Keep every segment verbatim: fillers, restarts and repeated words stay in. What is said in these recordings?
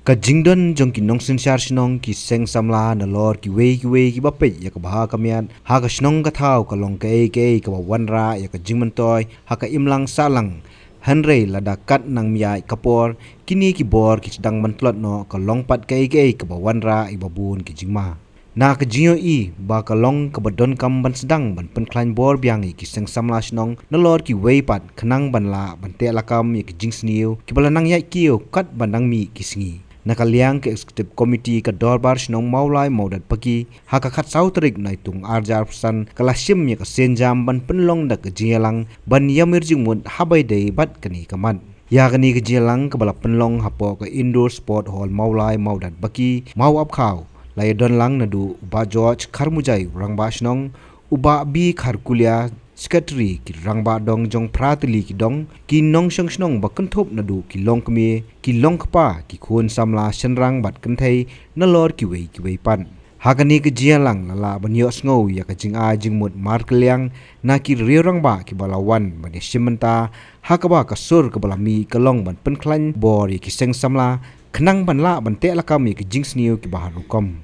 Ka jingdon jong ki nongsynshar shnong, ki seng samla nalor kiwei kiwei kiba peit ïa ka bha ka miat ha ka shnong ka thaw ka long kaei kaei kaba wanrah ïa ka jingmyntoi ha ka imlang sahlang. Hynrei lada kat nang ym ïaid ka por, kine ki bor ki sdang ban tlot noh, ka long pat kaei kaei kaba wanrah ïa ba bun ki jingma. Na ka jingïohi ba ka long kaba donkam ban sdang ban pynkhlaiñ bor biang ïa ki seng samla shnong nalor kiwei pat, khnang ban lah ban teh lakam ïa ki jingsniew kiba la nang ïaid kiew katba nang mih ki sngi. Na ka liang ka Executive Committee ka Dorbar Shnong Mawlai Mawdatpaki, ha ka khatsaw tarik Naitung arhajar arphew san, ka la shim ïa ka sienjam ban pynlong da ka jingïalang ban ïamir jingmut ha ba ïadei bad kane ka mat. Ïa kane ka jingïalang kaba la pynlong hapoh ka Indoor Sport Hall Mawlai Mawdatpaki, Mawapkhaw, la ïadon lang naduh u Bah George Kharmujai, Rangbah Shnong, u Bah B Kharkulia, Secretary, ki Rangbah Dong jong phra tylli ki dong, ki nongshong shnong ba kynthup naduh ki longkmie, ki longkpa, ki khun samla shynrang bad kynthei nalor kiwei kiwei pat. Ha kane ka jingïalang la lah ban ïohsngew ïa ka jingai jingmut markylliang na ki riew rangbah kiba la wan ban ïashim bynta, ha kaba ka sur kaba la mih ka long ban pynkhlaiñ bor ïa ki seng samla, khnang ban lah ban teh lakam ïa ki jingsniew kiba har rukom.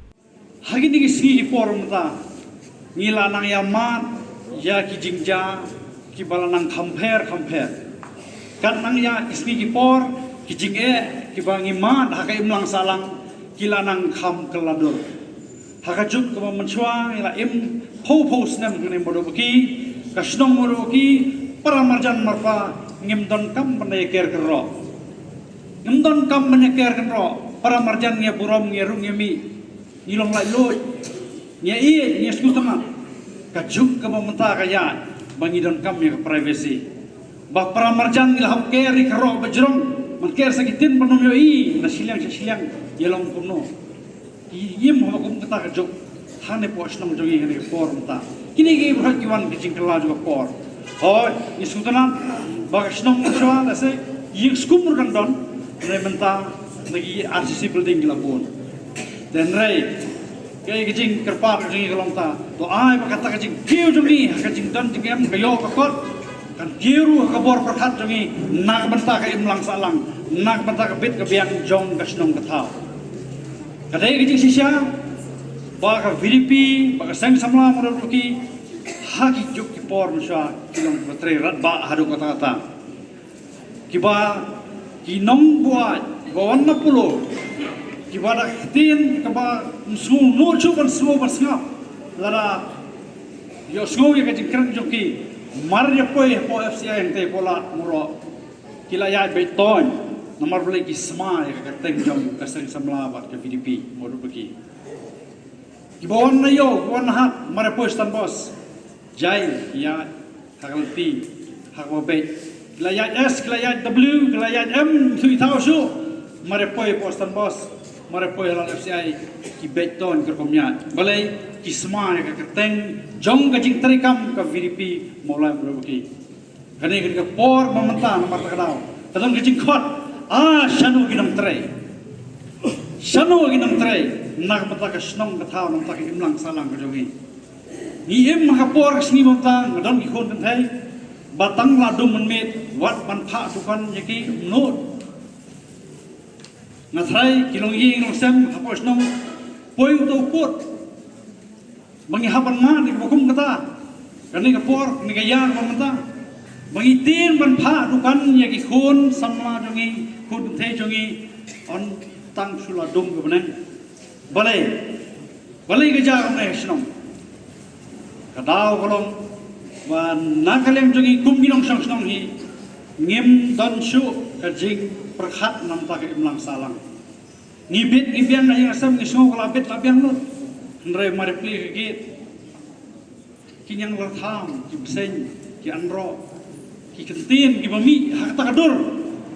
Ha kine ki sngi ki por mynta, ngi la nang ïa mad ïa ki jingjia kiba la nang kham pher kham pher. Kat nang ïa ki sngi ki por, ki jingeh kiba ngi mad ha ka imlang sahlang ki la nang kham kylla dur. Ha ka juk kaba mynshuwa ngi la im phew phew snem hangne Mawdatpaki, ka shnong Mawdatpaki, para marjan marpa, ngim donkam ban ïa ker kynroh. Ngim donkam ban ïa ker kynroh, para marjan ngi ïa burom, ngi ïa rung ïa mih, ngi long laitluid, ngi ïa ïeit, ngi ïa sngewtynnat. Ka juk kaba mynta ka ïaid ba ngi donkam ïa ka privacy. Ba para marjan ngi la hap ker ïa ka rok ba jrong, man ker sa ki ktien ba nym ïohi na shiliang sha shiliang ïa long kumno. Ki im haba kum kata ka juk hangne hapoh shnong jong ngi ha kane ka por mynta. Kine ki bynriew ki wan ki jingkylla jong ka por. Hooid, ngi sngewtynnat ba ka shnong mynshuwa lehse ïing skum ruh dang don, hynrei mynta na ki R C C building ki la bun. Te hynrei kaei ka jingkyrpad ka jong ngi ka long ta, to ai ba kata ka jingkiew jong ngi ha ka jingdon jingem, ka ïoh ka kot, kan kiew ruh ha ka bor pyrkhat jong ngi na ka bynta ka imlang sahlang, na ka bynta ka bit ka biang jong ka shnong ka thaw. Ka dei ka jingshisha ba ka V D P, ba ka seng samla Mawdatpaki, ha ki juk ki por mynshuwa ki long kiba trei radbah haduh katta katta. Kiba, ki nongbuaid kiba wan na polo, kiba da ka ktien kaba ym sngewthuh shuh ban sngew ban sngap, lada ïohsngew ïa ka jingkren jong ki, mar ïa poi hapoh F C I hangtei hapoh Lad Mawroh, ki la ïaid beit toiñ, namar balei? Ki sma ïa ka kyrteng jong ka seng samla bad ka V D P Mawdatpaki. Kiba wan na ïew, kiba wan na hat, mar ïa poi stand boss, jai ki ïaid ha ka lynti ha kaba beit. Ki la ïaid S, ki la ïaid W, ki la ïaid M, ym shu ïathaw shuh, mar ïa poi hapoh stand boss, mar ïa poi ha lad F C I, ki beit toiñ ki rukom ïaid. Balei? Ki sma ïa ka kyrteng jong ka jingtrei kam ka V D P Mawlai Mawdatpaki. Kane, kane ka por ba mynta namar kata ka daw ka don ka jingkhot, ah, shano ki nongtrei? Shano ki nongtrei na ka bynta ka shnong ka thaw, na ka bynta ka imlang sahlang ka jong ngi? Ngi im ha ka por ka sngi mynta, nga don ki khun kynthei ba tang la dum mynmiet, wat ban phah dukan ïa ki, ym nud. Nga tharai ki longïing longsem hapoh shnong, poi uto u pud ba ngi hap ban mad ïa kaba kum kata. Kane ka por, kane ka ïa kaba mynta, ba ngi tieng ban phah dukan ïa ki khun samla jong ngi, khun kynthei jong ngi, yn tang shu la dum ka bneng. Balei? Balei ka jia kumne ha shnong? Ka daw ka long ba na ka liang jong ngi kum ki nongshong shnong hi, ngim don shuh ka jingpyrkhat na ka bynta ka imlang sahlang. Ngi bit ngi biang na ïing sem, ngi sngew ka la bit la biang lut. Hynrei mar ïa plie ka gate, ki ñianglartham, ki bseiñ, ki anroh, ki kyntien kiba mih ha kata ka dur,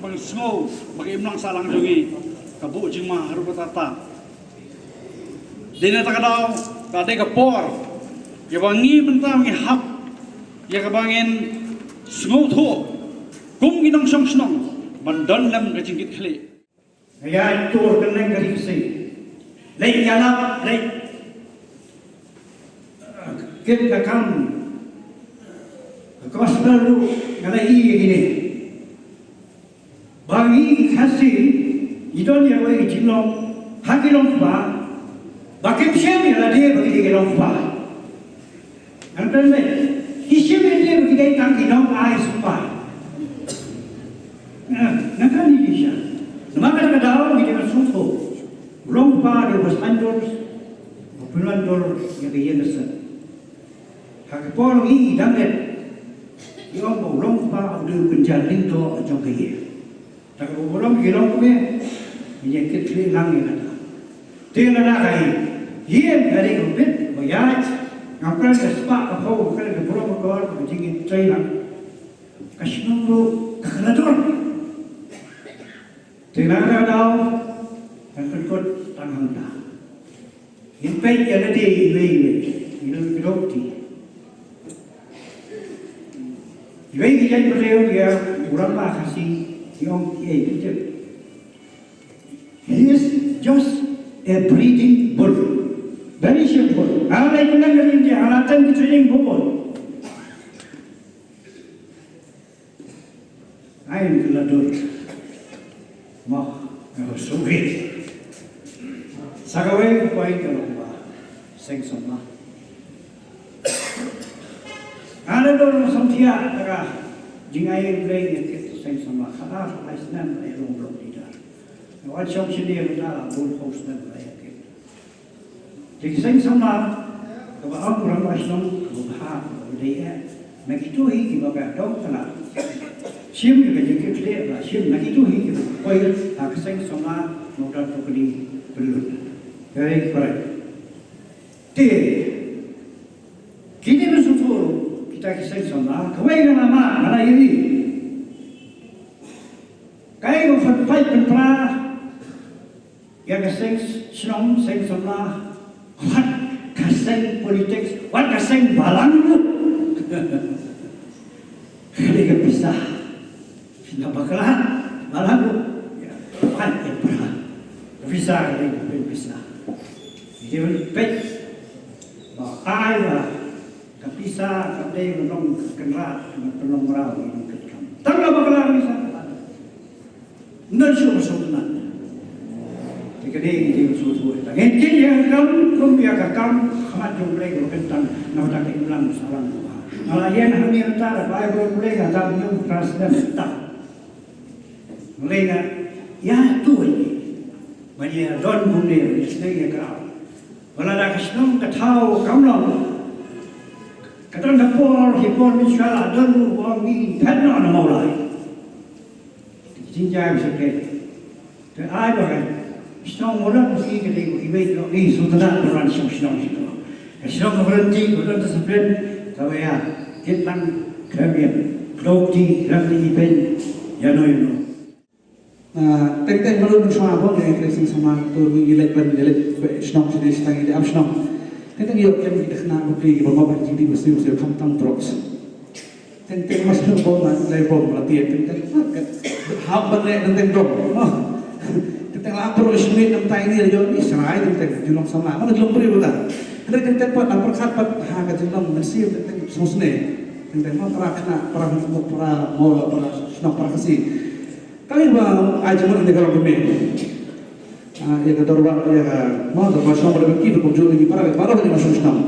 ba ngi sngew ba ka imlang sahlang jong ngi ka buh jingma haduh katta katta. Dei na kata ka daw ka dei ka por ïa ba ngi mynta ngi hap ïa kaba ngin sngewthuh kum ki nongshong shnong ban don lem ka jingkitkhlieh. Nga ïa ïatur kane ka ri Khasi. Leit ïalap, leit, eh, kit ka kam ka gospel ruh nga la ïohi ïa kine. Ba ngi ki Khasi Ngi don ïa kawei ka jinglong ha ki longkpa ba kim shim ïa lade ba ki dei ki longkpa. Ngan kren beit, ki shim ïa lade ba ki dei tang ki nongai spah. Ngan kren ïa ki sha. Namar kata ka daw ngi dei ban sngewthuh, u longkpa dei uba saiñdur, uba pynwandur ïa ka ïing ka sem. Ha ka por ngi dang leit, ngi ong ba u longkpa u dei u kynja lyngdoh jong ka ïing. Te kaba u long ki longkmie, ngi ïa kit khlieh lang ïa kata. Te lada ka ïing ka dei ka bit ba ïaid, ngam kren ka spah ka phew, ngam kren ka burom ka kor, ka jingïatreilang, ka shnong ruh ka kynja dur. Te na kata ka daw, ka kynthoh tang hangta. Ngin peit ïa lade iwei iwei, ngi don ki dokti. Iwei ki jait briew ïa u rangbah Khasi, ki ong ki ei ki tip. He is just a breeding bull. Very simple. Ala ïa kane ka ring ïa ala tan ki training bull. Ai ka la dur. Mo, ka la suwi. Sa kawei ka poi ka long ba Seng Samla. Ka la dur samthia ka jingai Blei ïa kit Seng Samla. Khadar lai snem ai long long leader. Wan shong shini ka la bun phew snem la ïa kit. Te ki Seng Samla, kaba ong u rangbah shnong, kaba bha, kaba dei eh. Na kito hi kiba ka dong kala. Shim ïa ka jingkitkhlieh ba shim na kito hi kiba poi ha ka Seng Samla, Mawdan Tukni, Pynlut. Very correct. Te kine ba sngewthuh kita ki Seng Samla, kawei nga la mad, nga la ïohi. Kaei ba pynpait pynpra ïa ka seng shnong, Seng Samla, wat ka seng politics, wat ka seng balang ruh. Ka dei ka pisa. Phi la bakla, balang ruh. Ïa, wat ïa pra. Ka pisa ka dei ka pisa. Ïa, peit ba ai ba ka pisa ka dei ka long ka kynrad, ka pynlong mraw ïa ka kam. Tang la bakla ka pisa. Ngan shu sngewtynnat. Te ka dei ka jingsngewthuh. Ngin kit ïa ka kam kum ïa ka kam ha khmat jong U Blei kaba kyntang, na bynta ka imlang sahlang kaba. Nga la ïeng hangne mynta da bai ba U Blei nga dang ïoh trust them ta. U Blei nga ïa tu ïa ban ïa don kumne, ïa sneng ïa kraw. Ba lada ka shnong ka thaw kam long. Ka don ka por, hi por mynshuwa la don ruh ba ong ngi phet noh na Mawlai. Te ka jingjia ka shu peit. Te ai ba ka shnong Mawlai ka dei ba kiwei ki sngewtynnat ba wan shnong shnong shnong. Ka shnong ka volunteer ka don discipline, kaba ïa kit lang khlem ïa doh kti khlem ïa ibeiñ ïano ïano. Ah, teng teng baroh mynshuwa ba ngi trei seng sama, to ngi leit ban, ngi leit shnong shnong, shnong ngi ap shnong. Teng teng ïoh kem ki khynnah bapli kiba mop ha jingdih ba siew siew khamtam drugs. Teng teng mas shu bom, lai bom la tied, teng teng hap ban leh teng teng dom. Teng teng la ap baroh shimit namar tai ni ïoh ni shrai teng teng jinglong samla. Mana jinglong briew ta. Teng teng pat la pyrkhat pat ha ka jinglong mynsiem teng teng sngewsynei. Teng teng ma para khynnah, para khynnah, para mol, para shnong, para Khasi. Kane ba ai jingmut ïa ka long kmie. Ah, ïa ka dorbar, ïa ka, ma, dorbar shnong ba ki ba kumjuh ïa ki para, para ki ma shnong shnong.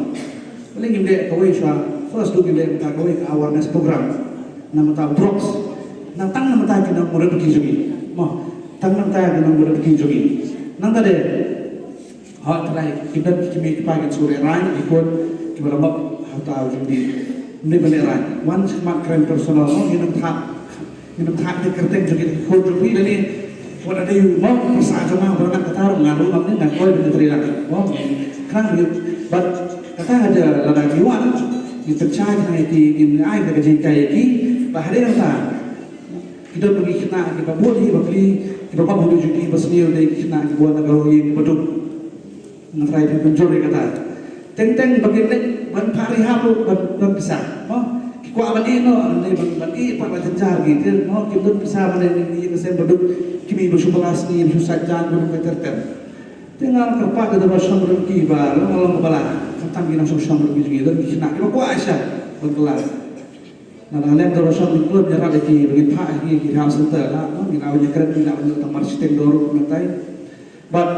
Kane ngim leh kawei shuwa, first du ngim leh mynta kawei ka awareness program. Na mynta drugs. Na tang na mynta ki nongmudui ki jong ngi. Ma, tang na mynta ki nongmudui ki jong ngi. Nangta de, ha, trai, ki don ki kmie ki kpa ki shu lehrain, ki khun, kiba la mop, ha ta u jong ngi. Ngi ba lehrain. Wan smat kren personal, no, ngi nang thap. Ngi nang thap ïa ka kyrteng jong ki khun jong ngi lane. Wat la dei u mop pyrsa jong nga ba nang kata ruh nga ruh ngam ne nang koi ban trei lang. Mop. Khnang ngi bad kata haja lada ngi wan. Ngi pynshai khnang ïa ki, ngi ai ka jinghikai ïa ki. Ba hadien nangta. Ki don ba ngi khynnah kiba bun hi ba pli, kiba mop ha u jong ki ba sniew dei ki khynnah kiba wan na ka ïing kiba duk. Nga trai pynjur ïa kata. Teng teng ba kin leit ban phah rehab ruh ban, ban pisa. Mo? Ki kwah ban ïeh noh, ban, ban, ban ïeh pat la jynjar ki. Te mo, kim don pisa ban ïeh ïa ka sem ba duk. Ki mih ba shu pala sngi, ba shu sait jan, ba duk ka ter ter. Te nga kyrpad da ba shong ruh ki ba long long ba la. Khamtam ki nang shong shong ruh ki jong ngi. Don ki khynnah kiba kwah sha ban kylla. Na la lem da ba shong ngi kloi ban ïarap ïa ki ba ngin phah ïa ki rehab center la, no, ngin ïa kren, ngin ïa tamar shiteng dor mynta. Bad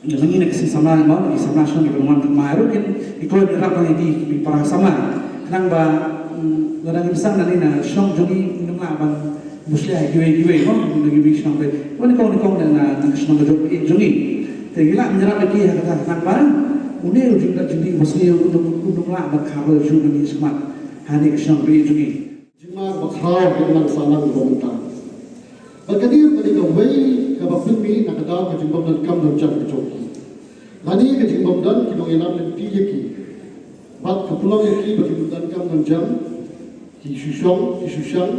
ngi na ki seng samla, mo, ki samla shnong ki ban wan tang mai ruh kin, ki kloi ban ïarap ïa ki, ki para samla. Khnang ba, mm, lada ngim sdang nangne na shnong jong ngi, ngim lah ban mushlia ïa kiwei kiwei, mo, na kiwei shnong ba, wan kong, wan kong na, na, na shnong jong, jong ngi. Te ngi lah ban ïarap ïa ki ha kata khnang ba une u jingdon jingdih ba sniew un ym, un ym lah ban kharoh shuh na ngi shakhmat ha kane ka shnong ba ïeit jong ngi. Jingma ba khraw ha ka imlang sahlang ba mynta. Bad kane ruh ka dei kawei kaba pynmih na ka daw ka jingbym donkam donkam ka jong ki. Lane ka jingbym don ki nongïalam lynti ïa ki. Bad ka pynlong ïa ki ba ki bym donkam donkam. Ki shu shong, ki shu shang.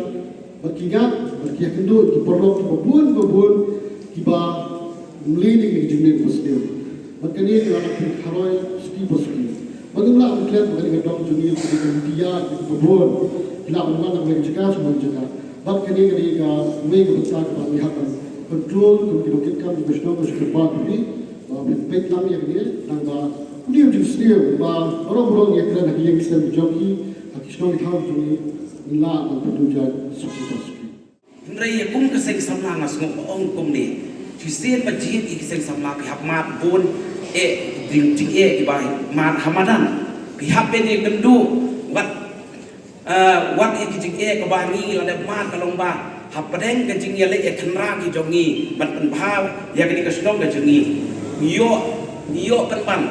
Bad ki ngat, bad ki ïakynduh, ki paralok, ki babun, babun, kiba mlien ïa ka jingmlien ba sniew. Bad kane ka la pynkhraw suki ba suki. Bad ngim lah ban klet ba kane ka dong jong ngi ka dei ka lynti ïa kiba bun. Ki lah ban wan na kawei ka jaka sha kawei ka jaka. Bad kane ka dei kawei ka bynta kaba ngi hap ban control kum ki nongkitkam jong ka shnong, ka shnong ba phi. Ba phin peit lang ïa kane nang ba u dei u jingsniew ba baroh baroh ngi ïakren ha ki ïing ki sem jong ki, ha ki shnong ki thaw jong ngi, ngin lah ban pynduh jait suki ba suki. Hynrei ïa kum ka seng samla nga sngewbha ong kumne. Shisien ba jied ïa ki seng samla phi hap mad bun eh, ding jingeh kiba mad ha madan. Phi hap ban ïakynduh wat, eh, wat ïa ki jingeh kaba ngi la dep mad ka long ba hapdeng ka jingïaleh ïakynra ki jong ngi ban pynbha ïa kane ka shnong ka jong ngi. Ngi ïoh, ngi ïoh pynban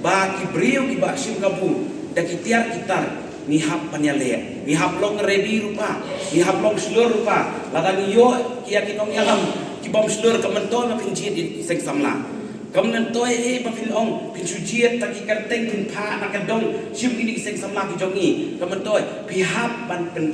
ba ki briew kiba shim kabu da ki tiar ki tar ngi hap ban ïaleh, ngi hap long ready ruh pa, ngi hap long shlur ruh pa. Lada ngi ïoh ïa ki nongïalam ki bym shlur, ka myntoi ba phin jied ïa ki seng samla. Ka myntoi eh ba phin ong phin shu jied da ki kyrteng, phin phah na ka dong shim ïa ki seng samla ki jong ngi. Ka myntoi phi hap ban pyn,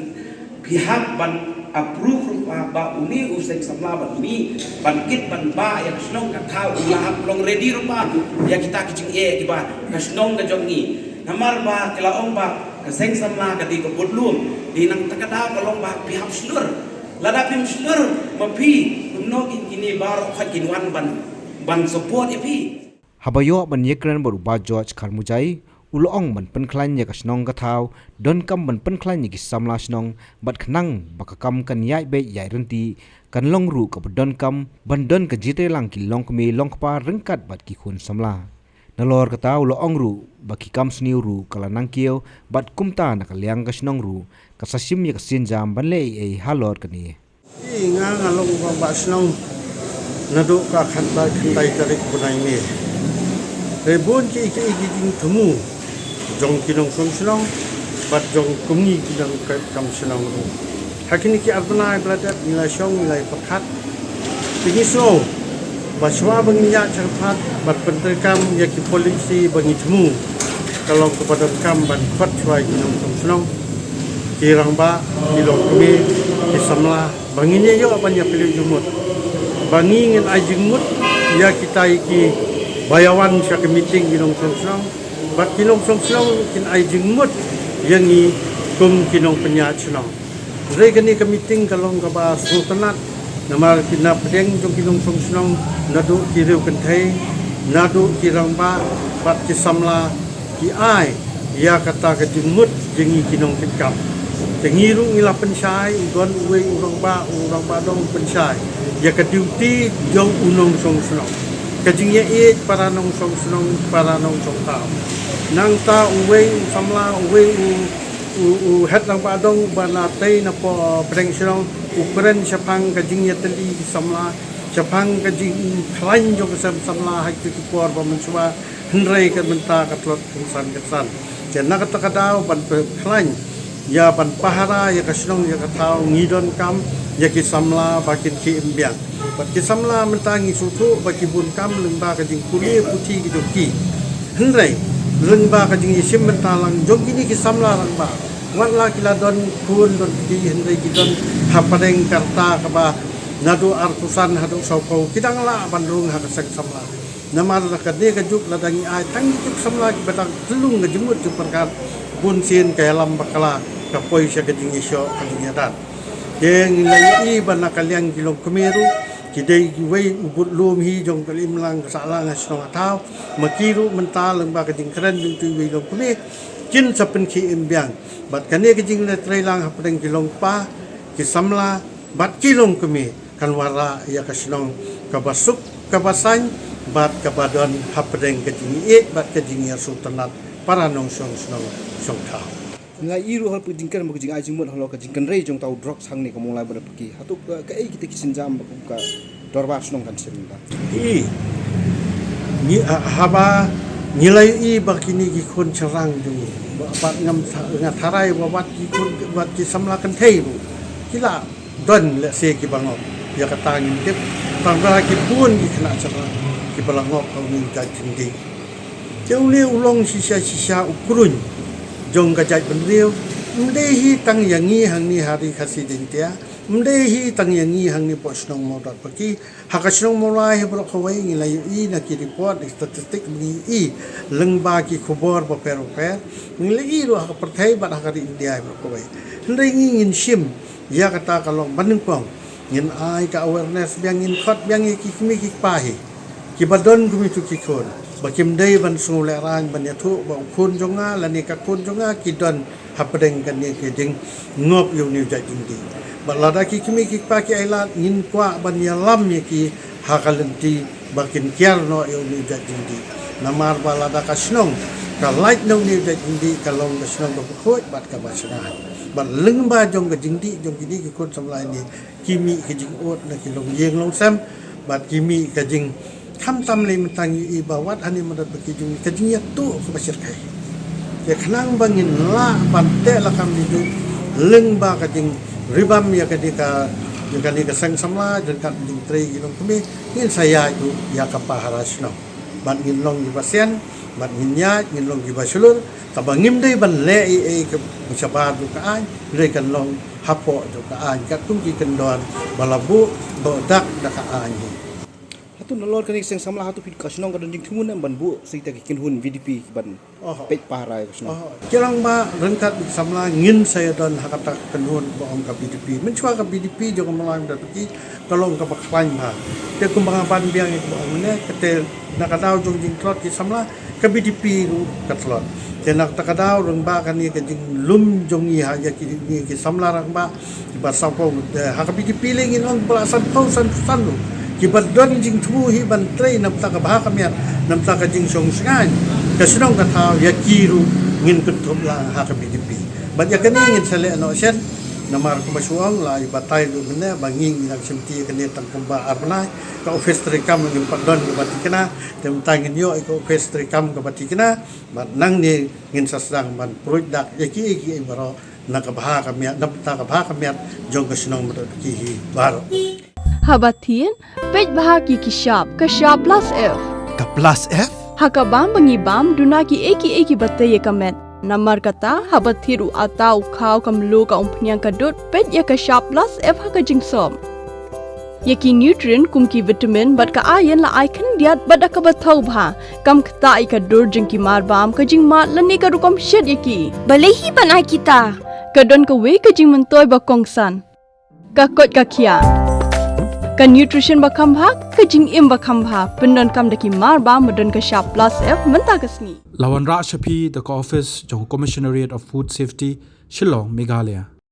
phi hap ban approve ruh pa ba une u seng samla ban mih ban kit ban bah ïa ka shnong ka thaw u la hap long ready ruh pa ïa kita ki jingeh kiba ka shnong ka jong ngi. Namar ba ki la ong ba ka seng samla ka dei ka budlum, dei nangta ka daw ka long ba phi hap shlur. Lada phim shlur ma phi, kumno kin kine baroh khoit kin wan ban, ban support ïa phi? Haba ïoh ban ïakren bad u Bah George Kharmujai, u la ong ban pynkhlaiñ ïa ka shnong ka thaw donkam ban pynkhlaiñ ïa ki samla shnong bad khnang ba ka kam kan ïaid beit ïaid ryntih, kan long ruh kaba donkam ban don ka jingtreilang ki longkmie longkpa ryngkat bad ki khun samla. Nalor kata u la ong ruh ba ki kam sniew ruh ka la nang kiew bad kumta na ka liang ka shnong ruh ka sa shim ïa ka sienjam ban leh ei ei halor kane. Ïa nga, nga long u rangbah shnong naduh ka khatar khyndai tarik u bnai May. Hynrei bun kiei kiei ki jingthmu jong ki nongshong shnong bad jong kum ngi ki nongtrei kam shnong ruh. Ha kine ki ar bnai ba la dep ngi la shong ngi la ïa pyrkhat. Te ngi sngew ba shuwa ba ngin ïaid sha ka pyrkhat bad pyntreikam ïa ki polisi ba ngi thmu, ka long kaba donkam ban khot shuwa ïa ki nongshong shnong, ki rangbah, ki longkmie, ki samla, ba ngin ïa ïoh ban ïa pynlong jingmut, ba ngi ngin ai jingmut ïa kita ïa kiba ïa wan sha ka meeting ki nongshong shnong, bad ki nongshong shnong kin ai jingmut ïa ngi kum ki nongpynïaid shnong. Hynrei kane ka meeting ka long kaba sngewtynnat namar ki na pdeng jong ki nongshong shnong, naduh ki riew kynthei, naduh ki rangbah bad ki samla, ki ai ïa kata ka jingmut jong ngi ki nongkitkam. Te ngi ruh ngi la pynshai, u don uwei u rangbah, u rangbah dong u pynshai ïa ka duty jong u nongshong shnong, ka jingïaieit para nongshong shnong, para nongshong thaw. Nangta uwei u samla, uwei u, u, u head rangbah dong ba na tei na pdeng shnong, u kren shaphang ka jingïatylli ki samla, shaphang ka jingkhlaiñ jong ka sem samla ha kito ki por ba mynshuwa, hynrei ka mynta ka tlot kynsan kynsan. Te na kata ka daw ban pynkhlaiñ ïa ban pahara ïa ka shnong ïa ka thaw, ngi donkam ïa ki samla ba kin khie im biang. Bad ki samla mynta ngi sngewthuh ba ki bun kam lyngba ka jingpule puthi ki jong ki. Hynrei lyngba ka jingïashim bynta lang jong kine ki samla rangbah, wat la ki la don khun don kti, hynrei ki don hapdeng ka rta kaba naduh arphew san haduh sawphew, ki dang lah ban rung ha ka seng samla. Namar la ka dei ka juk lada ngi ai tang ki juk samla kiba dang tlung ka jingmut jingpyrkhat, bun sien ka ïalam bakla ka poi sha ka jingïashoh ka jingïadat. Te ngi la ïohi ba na ka liang ki longkmie ruh ki dei kiwei u budlum hi jong ka imlang ka sahlang ha shnong ha thaw. Ma ki ruh mynta lyngba ka jingkren jong uwei u longkmie, Kin sa pynkhie im biang bad kane ka jingleh trei lang hapdeng ki longkpa, ki samla bad ki longkmie kan wanrah ïa ka shnong kaba suk, kaba saiñ bad kaba don hapdeng ka jingïeit bad ka jingïasngewtynnat para nongshong shnong shong thaw. Ngi la ïohi ruh halor ka jingkren bad ka jingai jingmut halor ka jingkynrei jong uta u drugs hangne ka Mawlai Mawdatpaki. Hato ka, kaei kita ki sienjam ba kum ka dorbar shnong kan shim da? I, ngi, ha-, haba ngi la ïohi ba kine ki khun shynrang jong ngi, ba, ba ngam tha-, nga tharai ba wat ki khun, wat ki samla kynthei ruh ki la don lehse kiba ngop. Ïa kata ngim tip. Tang ba ki bun ki khynnah shynrang kiba la ngop ha une u jait jingdih. Te une u long shisha shisha u kruiñ jong ka jaitbynriew. Ym dei hi tang ïa ngi hangne ha Ri Khasi Jaiñtia, ym dei hi tang ïa ngi hangne hapoh shnong Mawdatpaki. Ha ka shnong Mawlai hi baroh kawei ngi la ïohi na ki report, na ki statistic ba ngi ïohi lyngba ki khubor bapher bapher. Ngi la ïohi ruh ha ka pyrthei bad ha ka ri India hi baroh kawei. Hynrei ngi ngin shim ïa kata ka long ba nyngkong ngin ai ka awareness biang, ngin khot biang ïa ki kmie ki kpa hi kiba don kum itu ki khun ba kim dei ban sngewlehraiñ ban ïathuh ba u khun jong nga lane ka khun jong nga ki don hapdeng kane ka jingngop ïa une u jait jingdih. Bad lada ki kmie ki kpa ki ailad, ngin kwah ban ïalam ïa ki ha ka lynti ba kin kiar noh ïa une u jait jingdih. Namar ba lada ka shnong ka lait na une u jait jingdih, ka long ka shnong kaba khuid bad kaba shngaiñ. Bad lyngba jong ka jingdih jong kine ki khun samla ne ki mih ka jingud na ki longïing longsem bad ki mih ka jing, khamtam lei mynta ngi ïohi ba wat hangne Mawdatpaki jong ngi ka jingïathuh kaba shyrkhei. Te khnang ba ngin lah ban teh lakam jingduh lyngba ka jingribam ïa kane ka, ïa kane ka seng samla ryngkat jingtrei ki longkmie, ngin sa ïaid ruh ïa ka pahara shnong. Bad ngin long kiba sian, bad ngin ïaid, ngin long kiba shlur. Tangba ngim dei ban leh ei ei ka shabar jong ka aiñ, hynrei kan long hapoh jong ka aiñ katkum ki kyndon ba la buh, ba dak da ka aiñ hi. Hato nalor kane ka seng samla, hato phi, ka shnong ka don jingthmu ne em ban buh sa kita ki kynhun V D P ban peit pahara ïa ka shnong? Ki rangbah ryngkat ki samla ngin sa ïadon ha kata ka kynhun ba ong ka V D P. Mynshuwa ka V D P jong ka Mawlai Mawdatpaki ka long kaba khlaiñ bha. Te kumba nga ban biang ïa kaba ong mynne, kata na ka daw jong jingtlot ki samla, ka V D P ruh ka tlot. Te na kata ka daw rangbah kane ka jinglum jong ngi ha ïa kine ki samla rangbah kiba sawphew, eh, ha ka V D P lei ngin ong ba la sanphew san san ruh kiba don jingthmu hi ban trei na bynta ka bha ka miat, na bynta ka jingshong shngaiñ ka shnong ka thaw, ïa ki ruh ngin kynthup lang ha ka V D P. Bad ïa kane ngin sa leh noh shen. Namar kumba shu ong, la ïa batai ruh mynne ba ngi ngi dang shim ti ïa kane tang kumba ar bnai. Ka ophis treikam ngim pat don kaba thikna. Te mynta ngin ïoh ïa ka ophis treikam kaba thikna. Bad nangne ngin sa sdang ban pruid dak ïa kiei kiei baroh na ka bha ka miat, na bynta ka bha ka miat jong ka shnong Mawdatpaki hi baroh. Haba thied, peit bha ki ki shap, ka shap plus F. Ka plus F? Ha ka bam ba ngi bam, duna kiei kiei kiba tei ïa ka met. Namar kata, haba thied u atta, u khaw, ka mluh, ka umphniang, ka dud, peit ïa ka shap plus F ha ka jingsop. Ïa ki nutrient kum ki vitamin bad ka iron la ai khyndiat bad da kaba thaw bha. Kam ktah ïa ka dur jong ki marbam, ka jingmad lane ka rukom shet ïa ki. Balei hi ban ai kita? Ka don kawei ka jingmyntoi ba kongsan. Ka koit ka khiah. Ka nutrition ba kham bha, ka jingim ba kham bha. Pyndonkam da ki marbam ba don ka shap plus F mynta ka sngi. La wanrah sha phi da ka office jong ka Commissionerate of Food Safety, Shillong, Meghalaya.